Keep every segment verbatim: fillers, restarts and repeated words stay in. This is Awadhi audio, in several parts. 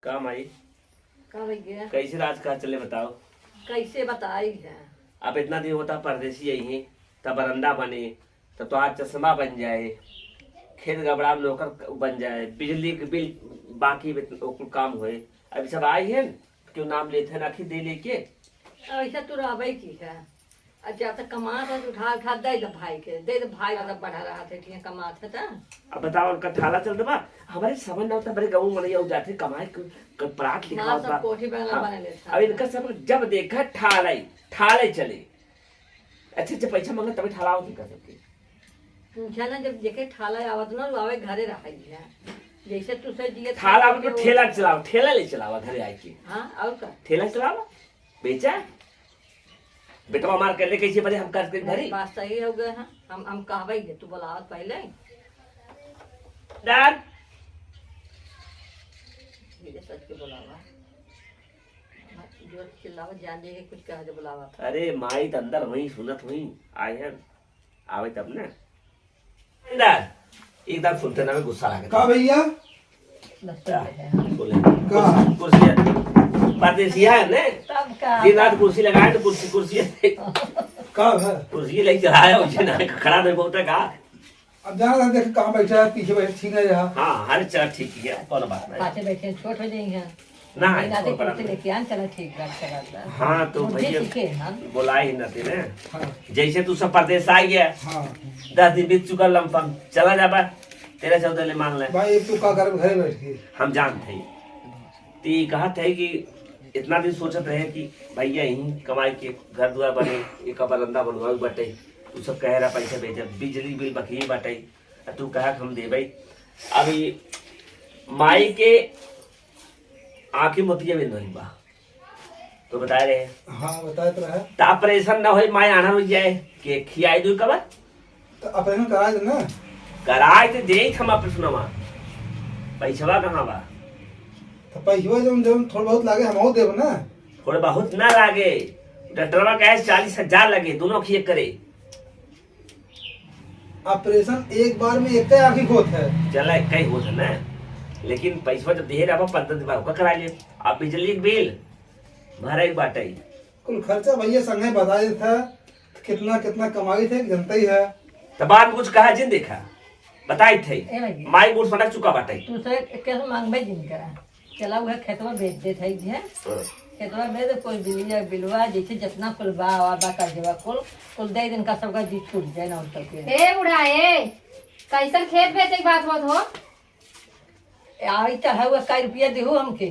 का माई? का भैया? कैसे राज का चले बताओ? कैसे बताई है? अब इतना दिन होता परदेसी आई हैं, तब बरंदा बने, तब तो आज चश्मा बन जाए, खेत गबड़ा में नौकर बन जाए, बिजली के बिल बाकी बे-, वो कुल काम होए। अब सब आई हैं, क्यों नाम लेते हैं, आखिर दे लेके। ऐसा तो रहबे की है। अच्छा, तो कमात है, उठा, उठा दे दे भाई के, दे दे भाई, मतलब बढ़ा रहा था, ठीक है, कमात है तो। अब बताओ, उनका ठाला चल दबा। हमारे समझ ना होता, बड़े गाँव मनई जाते कमाए, क-, क-, परात लिखा माँ होता। सब कोठी बंगला हाँ। बना लेता। अब इनका सब जब देखा, ठाला ही, ठाला ही चले। अच्छा, अच्छा, पैसा मांगा, तभी ठाला होती का सबके। पूछा ना, जब देखे ठाला आवत ना, वो आवे घरे रहा ही है। जैसे तू से जिए ठाला तो आपको वो ठेला चलाओ, ठेला ले चलावा घरे आके। हाँ, और का? ठेला चलावा, बेचा। बेटवा मार कर ले कैसे बने हम कर के नहीं, घरे? बात सही हो गए हैं। हम, हम कहबे जे तू बोलावत पहले। डर। धीरे सच के बोलावा। हाँ, जोर चिल्लावा, जान जाइए कुछ कह दे बोलावा। अरे माई तो अंदर हुई, सुनत हुई, आए हैं, आवे तब ना। अंदर, एकदम सुनते ना में गुस्सा लगे। का भैया? बोले। का? कुर्सी, कुर्सी है। परदेसिया है ने? तब का? दिन रात कुर्सी लगाए तो कुर्सी, कुर्सी है। का है? कुर्सी लेके चलाया, उसे ना खड़ा नहीं बहुत है का? अब जाना था, देख कहाँ बैठा है, पीछे बैठे ठीक नहीं रहा। हाँ, हर चला ठीक ही है, कौन बात नहीं। पाछे बैठे छोट हो जाएंगे। ना, नहीं, ना, छोट तो बड़ा कुर्सी नहीं। लेके आन, चला ठीक बात, चला था। हाँ, तो मुझे भैया सीखे हम। बोला ही ना तेने। हाँ। जैसे तू सब परदेस आ गया, हाँ। दस दिन बीत चुका लमसम, चला जाबा, तेरह चौदह ले मान ले। भाई, एक तो का करब घरे बैठ के? हम जानते हैं। तो ये कहत है कि इतना दिन सोचत रहे कि भैया यहीं कमाई के घर दुआर बने, एक बरंदा बनवाऊ बाटे, तू सब कहे रहा पैसा भेजब, बिजली बिल बकी बाटे, आ तू कहा हम देबे। अभी माई के आँखी मोतिया में नहीं बा, तो बताए रहे। हाँ, बताए तो रहे। तो ऑपरेशन ना होई, माई आना हो जाए, के खियाई दू कबर? तो ऑपरेशन कराए दे ना। कराए तो देत हम ऑपरेशनवा। पैसवा कहाँ बा? तो पैसवा जौन, जौन थोड़ा बहुत लागे, हमहू देब ना। थोड़ा बहुत ना लागे। डॉक्टरवा कहे चालीस हजार लगे, दोनों खिए करे। ऑपरेशन एक बार में एक आँखी होत है। चला, एक ही होत है ना, लेकिन पैसवा जब देहे रहबा, पन्द्रह दिन बाद ओका करा ले। अब बिजली के बिल भरे के बाटे। कुल खर्चा भैया संगे बताए था, कितना, कितना कमाई थे, जनता ही है। तो बाद में कुछ कहा जिन देखा, बताई थे। ए भैया। माई बूढ़ सनक चुका बाटे। तू से कैसे मांगबे जिन करा? चला, उहे खेतवा बेच देत है, जी, हैं? हाँ। खेतवा बेच दे, कोई बिलिया, बिलवा, जैसे जितना कुल बा, आवा बा, कर्जवा कुल, कुल दे दिन का सबका जी छूट जाए ना, उनका के। ए बुढ़ा, ए, कैसन खेत बेचे के बात होत हो? ए, आई तो है, वो कै रुपया दिहू हमके।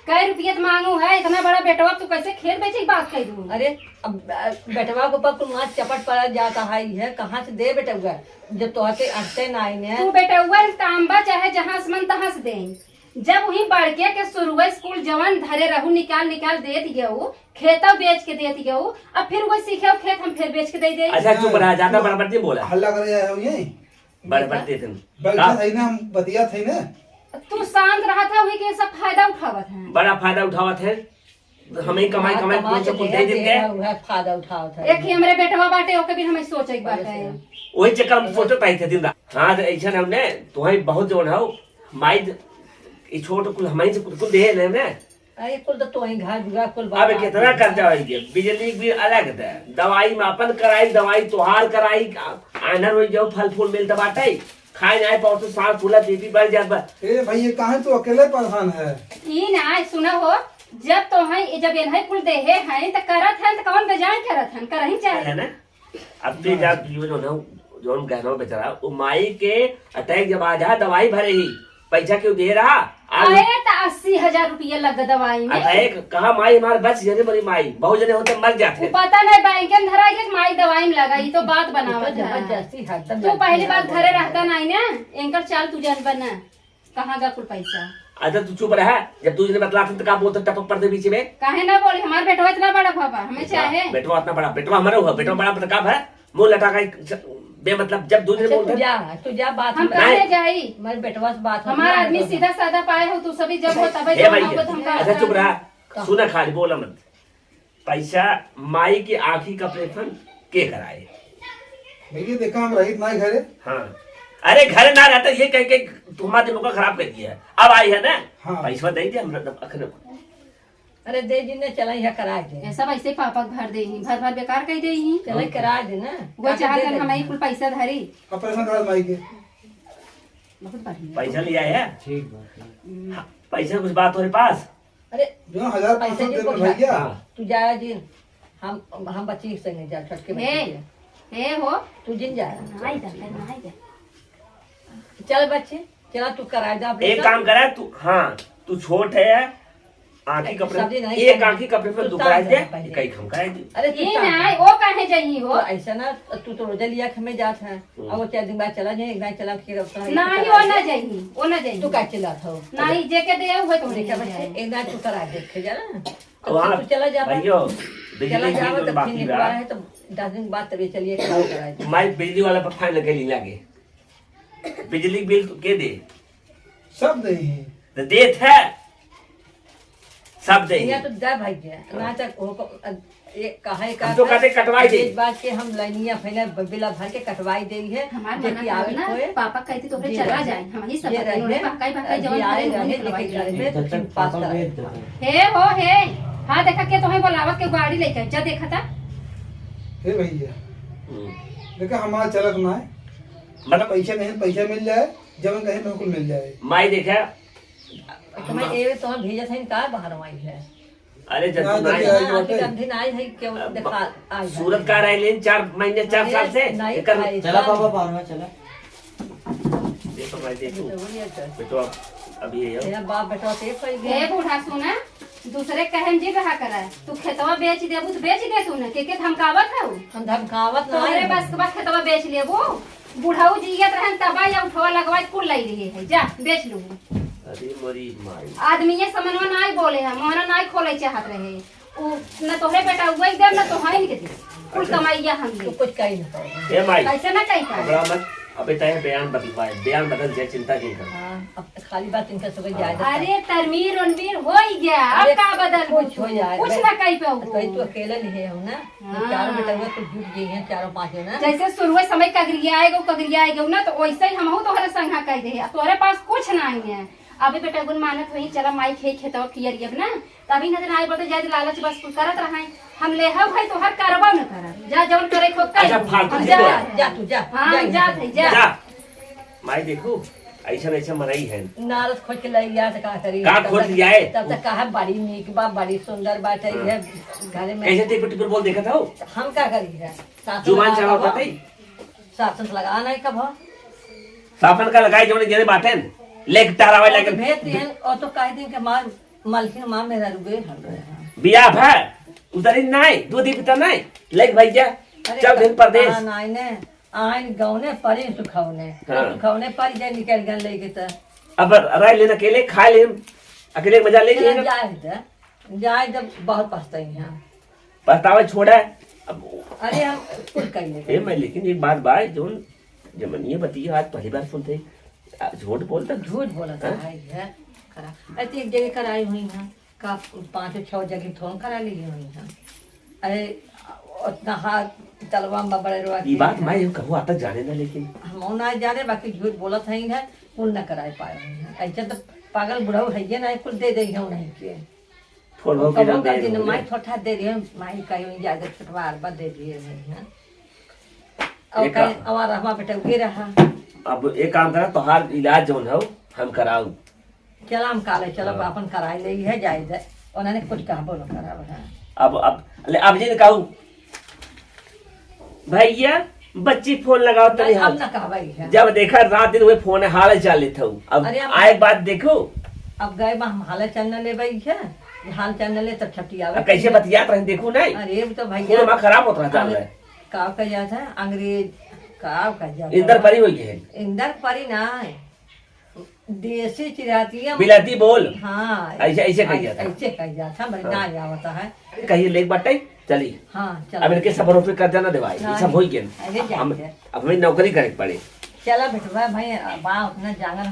कै रुपया तो मांगू है, इतना बड़ा बेटवा, तू कैसे खेत बेचे के बात कह दू? अरे, अब, अ, बेटवा के ऊपर कुल माथ चपट पड़ा जाता है, ये कहाँ से दे बेटवा, जब तोहके अटते ना आई ने। तू बेटवा के काम बा, चाहे जहाँ से मन तहाँ से दे। जब वही बड़के के शुरुए स्कूल जवन धरे रहू, निकाल निकाल देत गऊ, खेतौ बेच के देत गऊ, अब फिर वही सीखे खेत हम फिर बेच के दे दे। अच्छा, चुप रहा, ज्यादा बड़बड़ नहीं बोला। हल्ला करे आए हो ये? बड़बड़ देते हैं। बैठा का? था ही ना, हम बतिया थे ना। तू शांत रहा था, वही के सब फायदा उठावत हैं। बड़ा फायदा उठावत है। हम ही कमाई, हाँ, कमाई कमा कुछ के कुछ दे दे देते हैं। रहा, वह फायदा उठावत है। एक ही हमरे बेटवा बाटे, ओके भी हमें सोचे के बाटे। वही चक्कर हम सोचत आई थे दिन रात। हाँ, तो ऐसा हमने, तुम्हें बहुत जवन हो, माई, ये छोट कुल हमारे से कुल, कुल दे लेने। अरे, कुल तो तोही घर जुगा, कुल अब बाबा कितना के। खर्चा हो गया, बिजली बिल अलग दे, दवाई में अपन कराई, दवाई तोहार कराई, आ-, आन्हर हो जाओ, फल फूल मिलत बाटे, खाए नाई पाओ तो सांस फूला, बीपी बढ़ जात बा। ए भैया, काहे तू अकेले परेशान है? ई ना, सुना हो, जब तो है, जब एनहे कुल देहे हैं, त करत हैं, त कौन बेजाय करत हैं, करही चाहे। है ना? अब ते जा, यो जो ना, जौन गहनवा बेचारा, वो माई के अटैक जब आ जा, दवाई भरे ही, पैसा क्यों दे रहा? आज अरे, त अस्सी हजार रुपया लग दवाई में। अटैक कहा माई, हमारे बच जने बड़ी माई, बहुत जने होते मर जाते। वो पता नहीं, बैंक में धरा गया, माई दवाई में लगा, ये तो बात बनावत है। जबरदस्ती हरदम तू पहली बात घरे रहता नहीं ना, एंकर चाल तू जानबा ना। कहाँ गा कुल पैसा? अच्छा, तू चुप रहा। जब तू इतने बतलाते तो का बोलते टपक पड़ते बीच में? काहे ना बोले? हमार बेटवा इतना बड़ा बाबा, हमें बेटवा, चाहे। बेटवा इतना बड़ा, बेटवा हमारा हुआ, बेटवा बड़ा बता का है? मुंह लटा का, बेमतलब, जब तू इतने अच्छा, तू बोलते। जा, तू जा, बात हम हम काहे नहीं। जाई? हमारे बेटवा से बात हमारा होती है, आदमी हम सीधा साधा पाए हो, तू सभी जब हो तबे हे जब भैया, हो, तो हम अच्छा, चुप रहा। कहाँ? सुना खाली, बोला मत। पैसा माई के आँखी का ऑपरेशन के कराए? भैया, देखा, हम रहित ना घरे। हाँ। अरे, घर ना रहता, ये कह के तू हमारा दिमाग खराब कर दिया। अब आई है ना? हाँ। पैसा दे दे, हम अखन अरे दे जिन्ने चला, यहाँ करा दे। ये सब ऐसे पापा भर दे ही, भर भर बेकार कर दे ही। चला, करा दे ना। वो चाहत है हम ही कुल पैसा धरी। ऑपरेशन करा माई के। बहुत बढ़िया। पैसा ले आए हैं? ठीक बात है। हम्म। हाँ, पैसा कुछ बात हो रहे पास? अरे, जो हजार पाँच सौ पैसा दे जी दे को भैया। हाँ। तू जाया जिन, हम, हम बच्ची के संगे जा, छोटके बच्ची हे, के। हे हो। तू जिन जाया। नहीं जाता, नहीं जाता। चल बच्ची, चला तू कराए दे ऑपरेशन। एक काम करा तू, हाँ, तू छोट है, आँखी अरे, कपड़े, सब्जी नहीं एक खानी। आँखी कपड़े पे तू दुख तार कराए दे, दे पहले। कई हम कराए दे। अरे तू ये तार ना, दे। वो काहे जाई हो? तो ऐसा ना, तू तो रोजा लिया के हमें जात है। हम्म। अब वो चार दिन बाद चला जाए, एक दिन चला के रखता है, नहीं, चला वो ना जाए। जाई, वो ना जाई। तू का चिल्लात हो? नहीं, जेके दे, वो तो देखा नहीं बच्चे, जाए। एक दिन तू करा देखे जा ना। अब वहाँ तू चला जा, भैया, बिजली चला बिल जाओ, तो तब बाकी फिर रहा। निकला है, तो दस दिन बाद तभी चलिए, काम कराए दे। माई बिजली वाला पर फाइन लगे, नहीं लगे। बिजली बिल तो के दे? सब दे ही। तो देत है, सब दे ही। यहाँ तो दे भाई के, ना तो ओको, ये कहा है हम तो का कहते कटवाई दे। एक बात के हम लाइनिया पहले बिला भर के कटवाई दे है, हमार जे मना कि करब आवे ना, कोई। पापा कहती तो फिर जे चला रहे। जाए, हम ही सब ये पता रहे। नहीं, बहकाई, बहकाई, जे जवन आए करे, रहे, उन्हें लेकिन करवाई घर में जाए। तो चिंता पापा रहे। भेज देते। हे हो, हे। हाँ, देखा के तुम्हें बोलावत के गाड़ी लेके जा, देखा था। हे भैया, हम्म। देखा हमारा चलत ना है। मतलब पैसे नहीं, पैसे मिल जाए, जवन कहे बिल्कुल मिल जाए। माई देखा, तो मैं ये तो भेजत है, इनका बाहर आई है। अरे जब ना, तू तो नहीं क्या है, आती बात है? कंधी नहीं है, क्यों अब देखा, आई है। सूरत का रह लेन चार महीने, चार अरे, साल से, नहीं एकर खाए। चला बाबा, बाहर में चला। देखो भाई, देखो। बेटवा नहीं है, सर। बेटवा, अब ये है। तेरा बाप बेटवा से एक कोई ए बूढ़ा, सुना, दूसरे कहन जी रहा करा, तू खेतवा बेच देबू तो बेच दे तू ना, के के धमकावत है उ? हम धमकावत तोहरे नहीं। बस के बस खेतवा बेच लेबू। बुढ़ऊ जियत रहन तबा या उठवा लगवा कुल लाई रहे है, जा बेच लू। अरे मोरी माई। आदमी ये समनवा नाई बोले है, मोहना नाई खोले चाहत रहे। उ न तोहरे बेटा उगई देब, न तोहरे के देब। कुल अच्छा। कमाइया हम तू ले। कुछ कही ना पाओगे। ए माई। ऐसे ना कही पाए। घबरा मत, अबे तय बयान बदलवाए, बयान बदल जाए, चिंता क्यों कर? हाँ, अब तो खाली बात इनका सब जायदा। अरे तरमीर उनमीर हो ही गया, अब अरे का बदल कुछ हो जाए, कुछ बे-, ना कही पाओगे। तो तू अकेले नहीं है ना, हाँ। चारों बेटा हुआ तो जुट गई है, चारों पांचों ना। जैसे शुरू समय कगरिया आएगा, कगरिया आएगा ना, तो वैसे ही हमहू तोहरे संगा कह दे, अब तोहरे पास कुछ नहीं है। अबे बेटा गुन मानत होई, चला माई खे खेतवा किया रियब ना, तभी नजर आए बोलते जाए लालच बस कुल करत रहाई। हम ले हव भाई तोहर करबा न करब। जा जौन करे खो कर। अच्छा, फालतू हम की जा। बोल। जा तू, जा। हाँ, जा हम यहाँ जात से। है, जा। जा। माई देखू, ऐसा ऐसा मनई है। नारद खोज के लाई यार से का करी? का खोज लिया है? तब तक कहा बड़ी नीक बा, बड़ी सुंदर बाटे हाँ। ये घरे में। कैसे टिप टिप बोल देखत हो? हम का करी है? सासु जुबान लगा चलाओ कब? पता ही? सासु लगा नहीं कब हो? साफन का लगाई जौन जेने बाटेन। लेक टहरावे और लगे। भेज दिहन, और तो कह दिन के मार मलकिन माँ मेरा रुबे हल रहे हैं। बियाह भा, उतरी नाई, दूध ही पीता नाई, लेके भाई जा, अरे चल दिन परदेस। हाँ, नाई ने, आइन गौने परी सुखौने, हाँ। सुखौने परी जे निकल गन लेके त। अब रह लेन अकेले, खा लेन, अकेले मजा ले चला लेन। जाए त, जाए जब बहुत पछताई हैं। पछतावे छोड़ा। अब अरे हम कुछ कर लेते ए, हैं। मैं लेकिन एक बात बा, जोन जमनिया बतिया आज पहली बार सुनते, आ, झूठ बोलता। झूठ बोलता हाँ? है, ये करा। अरे, तो एक जगह कराई हुई हैं, का पाँचों छह जगह थोड़ा करा ली हुई हैं। अरे, उतना हाथ तलवा में बड़े रवा ई के बात हैं। मैं यूं कहूँ, आता जाने ना, लेकिन हम ना जाने, बाकी झूठ बोलत है, है, कुल ना कराए पाए हुई हैं। ऐसे तो पागल बुढ़ऊ है, ये ना कुल दे दे हैं उन्हीं के। थोड़ बहुत कबो के का दे दिन दे। माई थोड़ा दे दिए, माई का यूं ज्यादा छोटवा अरबा दे दिए हैं। और एक कहे, का- और रहमा बेटा उगे रहा। अब एक काम करा, तोहार इलाज जौन हो, हम कराऊ। चला हम काले, चला हाँ। अपन कराई ले है, जाए दे। उन्होंने कुछ कहा बोलो करा बता। अब, अब, ले, अब जी ने कहू, भैया, बच्ची फोन लगाओ तनी नहीं, हाल। अब ना कहवाई है। जब देखा रात दिन वही फोन है, हाल चाल लेत हूँ। अब अरे, अब आए बात देखो। अब गए बा हम हाल चाल न लेबे है, हाल चाल न ले तब छट्टी आवे अब कैसे के। बतियात रहे देखो नहीं। अरे, अब तो भैया फोन हमारा खराब होत रहा चाल अरे, रहे। का कह जात है? अंग्रेज का कह जात इंदर है? परी हो गए हैं। इंदर परी ना है। देसी चिरातिया बिलाती बोल। हाँ। ऐसे, ऐसे कह जात है। ऐसे कह जात है, बड़ी हाँ। ना आवत है। कहिए लेक बाटे, चली। हाँ, चल। अब इनके सब भरोसे कर्जा ना देवाई, ये सब नहीं। हो ही गया। अरे, जा, हम, जा। अब हमें नौकरी करे के पड़े। चला बेटवा, भाई, बा उतना जांगर